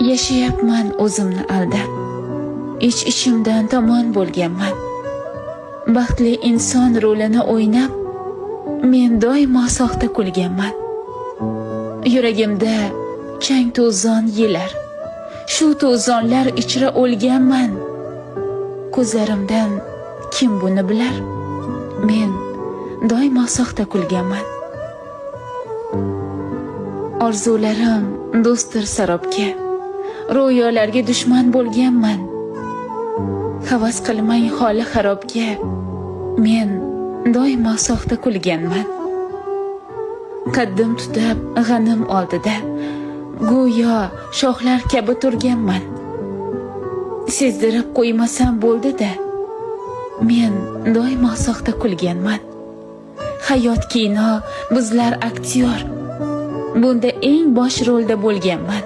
Yashayapman o'zimni aldab. Ich ichimdan tomon bo'lganman. Baxtli inson rolini o'ynab, men doimo soxta kulganman. Yuragimda chang to'zon yelar. Shu to'zonlar ichra o'lganman. Ko'zlarimdan kim buni bilar? Men doimo soxta kulganman. Orzularim do'stdir sarobga. Ro'yolarga dushman bo'lganman. Havas qilmang holi xarobga. Men doimo soxta kulganman. Qaddim tutab g'anim oldida go'yo shohlar kabi turganman. Sezdirib qo'ymasam bo'ldi-da. Men doimo soxta kulganman. Hayot kino, bizlar aktyor. Bunda eng bosh rolda bo'lganman.